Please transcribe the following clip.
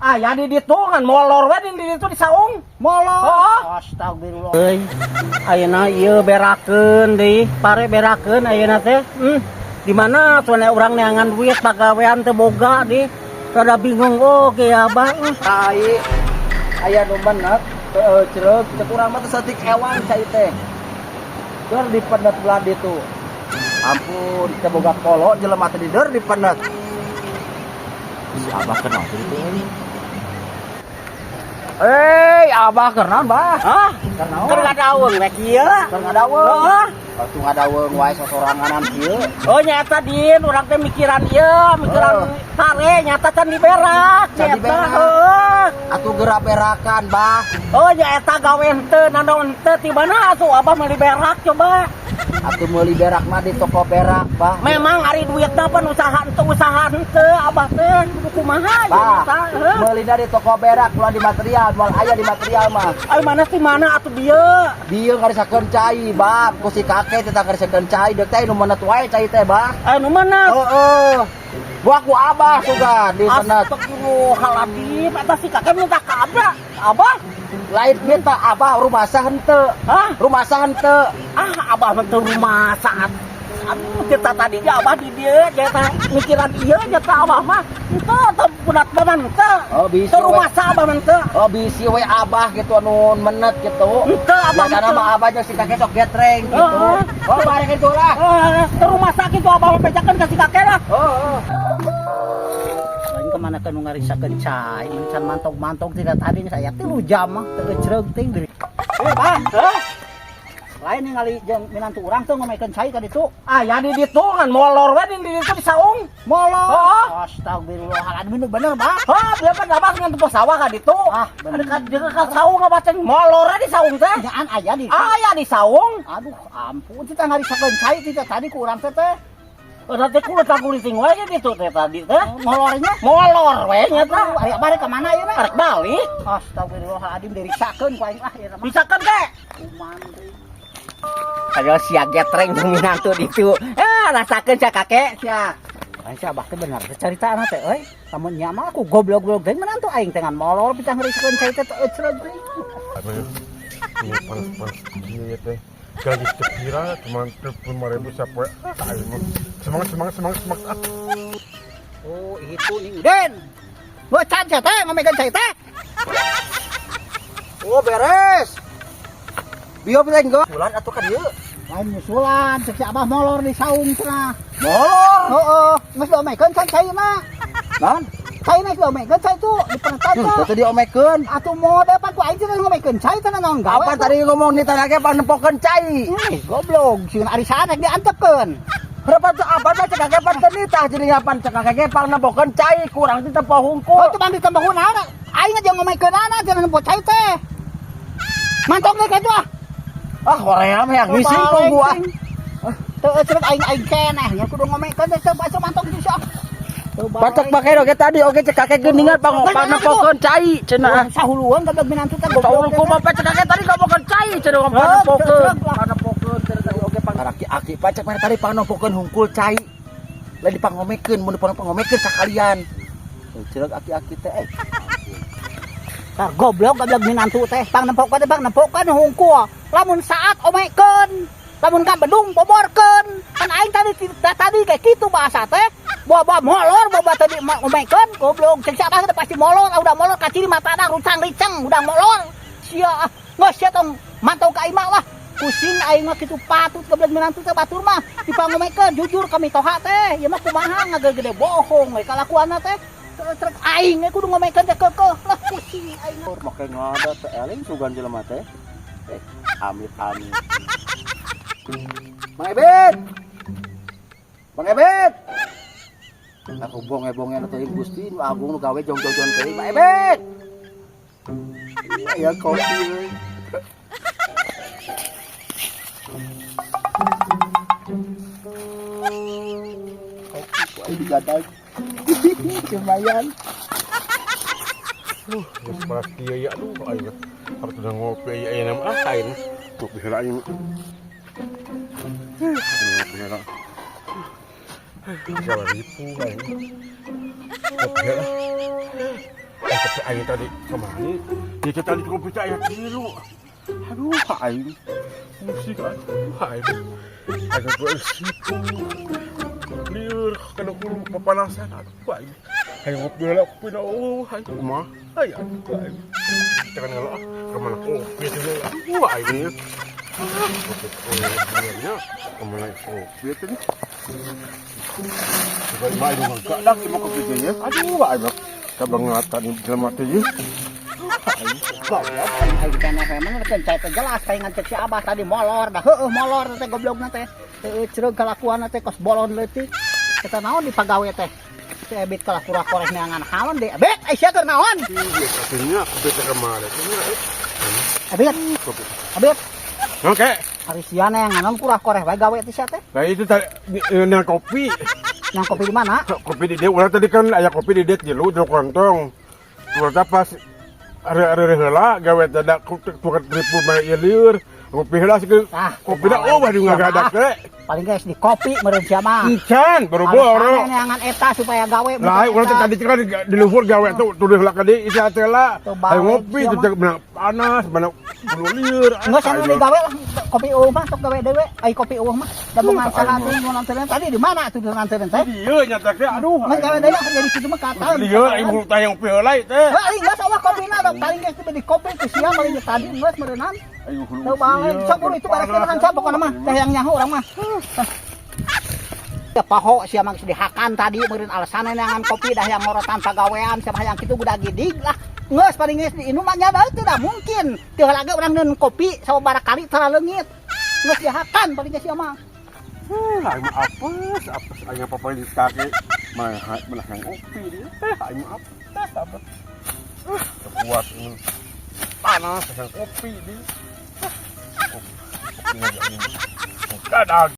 Aya di ditu ngan molor we di ditu di saung. Molor. Oh. Astagfirullah. Euy, ayeuna ieu berakeun deui, pare berakeun ayeuna teh. Di mana soalnya urang neangan duit pagawean teu boga di. Rada bingung oge ya, Abah. Tai aya nu menet heueuh cereug cek urang mah teh saeutik ewang cai teh. Deur dipendet belah ditu. Ampun, teu boga polo jelema teh di deur dipendet. Si Abah kenal teh itu euy. Eh, Abah kenal, Bah. Hah? Kenal. Keur ngadaweung we kieu. Keur ngadaweung. Heeh. Atuh ngadaweung wae sosoranganan kieu. Oh, nyata din, urang teh mikiran ieu, mikiran Oh. pare nyata can diberak. Can Nyata, diberak. Heeh. Atuh geura berakan, Bah. Oh, nya eta gawe henteu, nanaon henteu ti mana atuh Abah meuli berak coba. Atuh meuli berak mah di toko berak, Bah. Memang ari duitna pan usaha henteu usaha henteu Abah teh kudu kumaha ieu Bah, eta, heuh. Meulina di toko berak ulah di material, moal aya di material mah. Ai mana sih mana atuh dieu? Dieu ngarisakeun cai, Bah. Ku si kakek teh ngarisakeun cai, deuk teh nu menet wae cai teh, Bah. Anu mana? Heeh. Buah ku Abah sugan di sana. Astagfirullahaladzim, eta si kakek minta ka Abah. Abah? Lain minta Abah rumasa henteu. Hah? Rumasa henteu. Ah, Abah mah teu rumah saat. Aduh, kita tadi ge Abah di dieu nyata mikiran ieu nyata Abah mah. Henteu teu punat mah henteu. Oh, bisi Teu we. rumah sa Abah mah henteu. Oh, bisi we Abah gitu anu menet gitu. Henteu Abah Biasana mah. Mah Abah jeung si kakek sok getreng gitu. Heeh. Oh, bareng itu lah. Eh, teu rumah sakit tuh Abah mah bejakeun ka si kakek lah. Oh, oh. Lain kemana ke nu ngarisakeun cai, mun can mantog-mantog tidak tadi saya 3 jam mah teu ecreug ting deui. Eh, Bah, Hah? Lain ningali jeung minantu urang teh ngomekeun cai ka ditu. Aya di ditu ngan molor we di ditu di saung. Molor. Oh. Astagfirullahaladzim, bener, Bah. Hah, dia kan Abah ngan tempo sawah ka ditu. Ah, bener. Ka dia ka saung Abah teh molor we di saung teh. Nyaan aya di. Aya di saung. Aduh, ampun, kita ngarisakeun cai tidak tadi ku urang teh teh. Nanti kulit guliting wae gitu teh tadi teh. Molornya. Molor we nya teh. Aduh, ari Abah rek ka mana ieu mah? Arek balik. Astagfirullahaladzim, diriksakeun ku aing ah ieu mah. Bisa kan teh? Kuman deui. Ayo sia getreng jeung minantu ditu. Eh, rasakeun sia kakek sia. Lain si Abah teh bener teh caritana teh euy. Lamun nya mah aku goblok-goblok teh menantu aing teh ngan molor pitah ngerisakeun cai teh teu ecreug deui. Aduh, ini panas-panas gini ya teh. Gaji kira cuma 5.000 siapa ah, ayo mah. Semangat, semangat, semangat, semangat. Ah. Oh, itu nih Uden. Bocan sia teh ngomekeun cai teh. Oh, beres. Bio bisa enggak? Bulan atuh ka dieu. Lain nyusulan, cek si Abah molor di saung cenah. Molor. Heeh, geus diomekeun can caina. Naon? Caina geus diomekeun cai itu di penetan Teu teh. Diomekeun. Atuh mode pan ku aing teh ngomekeun cai teh naon gawe. Apa tadi ngomong nih tadi pan nempokeun cai. Ih, goblok, sieun ari saat rek diantepkeun. Kenapa tuh apa teh cek kakek pan teu nitah jadi pan cek kakek pan nempokeun cai kurang teh tempo hungkul. Oh, itu bang ditambah naon? Aing aja ngomekeun aja nempo cai teh. Mantog deh kitu ah. Ah, hoream yang ngising ku gua. Teu ecrek aing aing keneh nya kudu ngomekeun teh teu baca mantog itu sih ah. Bacak make oge tadi oge cek kakek geuningan pang nempokeun cai cenah. Sahuluan goblok minantu teh goblok. Tahun kumaha cek kakek tadi ngomongkeun cai cenah Oh, panempokeun. cek, lah. Panempokeun cenah tadi oge pang aki-aki pacek mana tadi panempokeun hungkul cai. Lain dipangomekeun mun dipangomekeun sakalian. Ceuk aki-aki teh eh. Tar goblok goblok minantu teh pang nempokeun teh pang nempokeun hungkul. Lamun saat omekeun, lamun ka bedung boborkeun. Kan aing tadi tadi kayak gitu bahasa teh. Bawa-bawa molor, bawa tadi omekeun goblok. Cek siapa udah pasti molor, ah, udah molor kaciri matana rucang riceng, udah molor. Sia ah, geus sia tong mantau ka imah lah. Pusing aing mah kitu patut goblok minantu teh batur mah dipangomekeun jujur kami toha teh. Ieu mah kumaha ngagegede bohong we kalakuanna teh. Truk aing we kudu ngomekeun teh keukeuh lah pusing aing. Make ngada teh eling sugan jelema teh. Eh, amit amit. Mang Ebet. Mang Ebet. Aku bonge-bonge teh Gusti nu agung nu gawe jong-jongjon teh Mang Ebet. Iya kopi euy. Kopi ku aing digadang. Lumayan. Geus panas kieu ya, aduh aing. Harus udah ngopi ya ayeuna mah ah aing. Ngopi heula aing. Ngopi heula. Salah ribu aing. Ngopi heula. Tapi aing tadi kemana? Dia tadi kopi teh aya tilu. Aduh, aing. Musik aduh, aing. Aing gue situ. Lieur kana hulu papanasan aduh aing. Aing ngopi heula kopi na oh, aing kumaha? Ay, aduh aing. Jangan ngelah ah, kemana kopi teh aduh aing. Kopi oh, kemana kopi teh? Coba mah aing enggak lah cuma kopi teh ya. Aduh aing mah kabangatan jelema teh ye. Goblok aing aing kana mana teh cai teh jelas palingan cek si Abah tadi molor dah heueuh molor teh goblokna teh. Heueuh cereug kalakuanna teh kos bolon leutik. Kita naon di pagawe teh. Si Ebit kalah kura koreh neangan haon deui. Ebit, ai sia keur naon? Iya, katanya kopi teh kemana? Ebit, Kopi. Ebit, Oke. ari sia neangan kurah koreh wae gawe teh sia teh. Nah itu tadi nah, kopi. Yang kopi di mana? Kopi di dia urang tadi kan aya kopi di dia tilu tilu kantong. Urang teh pas are heula gawe teh da tukar ribu mah ieu lieur. Kopi heula sih Ah, kopi dah oh waduh ngagadak teh. Paling guys di kopi meureun sia mah. Encan boro-boro. Alasanna neangan eta supaya gawe. Lah urang teh tadi kan di luhur gawe tuh tuduh heula ka dieu isi teh lah. Tuh, balik Ayo ngopi sia tuh mah. Mana panas mana bulu lieur. Enggak sana di gawe lah kopi eueuh mah sok gawe dewe. Ai kopi eueuh mah da bungan saha tuh nu ngantereun tadi di mana tuh ngantereun teh? Ieu nyata teh aduh. Nggak gawe dewe jadi kitu mah kata. Lieur aing hulu teh ngopi heula teh. Heuh, aing geus awak kopina dong paling geus di kopi ku sia paling tadi geus meureunnan. Aing hulu. Teu balik sok buru itu bereskeun hancap pokona mah teh yang nyaho urang mah. Ya paho sia mah geus dihakan tadi meureun alasanna neangan kopi dah yang ngorotan pagawean sama yang kitu budak gidig lah. Geus paling geus diinum mah nya da teu da mungkin. Teu lagi urang neun kopi sababaraha kali tara leungit. Geus dihakan paling geus sia mah. Aing mah apes, apes aing apa paling kaki mah melah ngopi dia. Aing mah apes, apes. Ah, kuat ini. Panas hayang kopi dia. Kopi aja ini. Dadah.